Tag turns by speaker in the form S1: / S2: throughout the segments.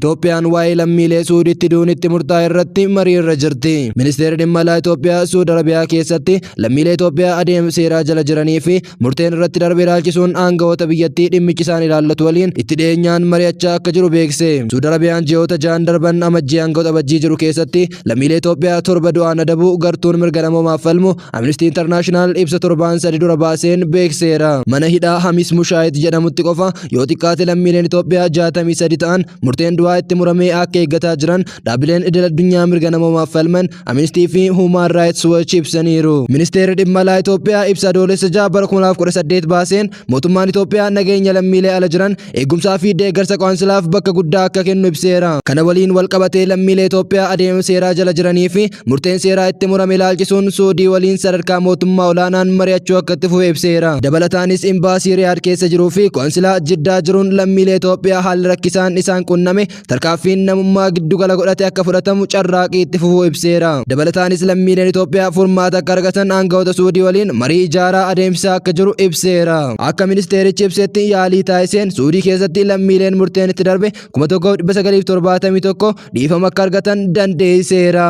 S1: Itoophiyaan waa'ee lammiilee Suudiitti du'uun itti murtaa'e irratti marii irra jirti. Ministeerri dhimma alaa Itoophiyaa Suud Arabiyaa keessatti lammiilee Itoophiyaa adeemsa seeraa jala jiranii fi murteen irratti darbe ilaalchisuun aangawoota biyyattii dhimmichi isaan ilaallatu waliin itti dhiyeenyaan mari'achaa akka jiru beekse. Suud Arabiyaan ji'oota 6n darban Amajjii hanga Waxabajjii jiru keessatti lammiilee Itoophiyaa 7 du'aan adabuu gartuun mirga namoomaaf falmu Amnesty International ibsa torbaan sadi dura baaseen beekseera. Mana hidhaa Hamis Mushaayit jedhamutti qofa yoo xiqqaate lammiileen Itoophiyaa 63 ta'an murteen du'aa itti muramee akka eeggataa jiran dhaabbileen idil addunyaa mirga namoomaaf falman Amnesty fi Human Rights Watch ibsaniiru. Ministeerri dhimma alaa Itoophiyaa ibsa Adoolessa 6 bara 2018 baaseen mootummaan Itoophiyaa nageenya lammiilee ala jiran eegumsaa fi deeggarsa qo'ansilaaf bakka guddaa akka kennu ibseera. Kana waliin wal qabatee lammiilee Itoophiyaa adeemsa seeraa jala jiranii fi murteen seeraa itti murame ilaalchisuun Suudii waliin sadarkaa mootummaa olaanaan mari'achuu akka itti fufe ibseera. Dabalataanis imbaasii Riyaad keessa jiruu fi qo'ansilaa Jiddaa jiruun lammiilee Itoophiyaa haalli rakkisaan isaan qunname tarkaanfiin namummaa giddugala godhate akka fudhatamu carraaqii itti fufuu ibseera. Dabalataanis lammiileen Itoophiyaa furmaata akka argatan aanga'oota Suudii waliin marii ijaaraa adeemsisaa akka jiru ibseera. Akka ministeerichi ibsetti yaalii taasiseen Suudii keessatti lammiileen murteen itti darbe 1971 dhiifama akka argatan dandeessiseera.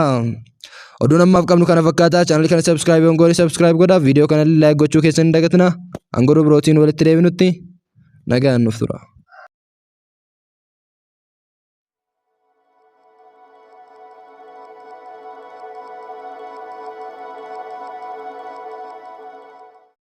S1: Oduun ammaaf qabnu kana fakkaata. Chaanalii kana subscribe yoon goone subscribe godhaa. Viidiyoo kana like gochuu keessan hin dagatinaa. Hanga oduu birootiin walitti deebinutti nagaan nuuf tura.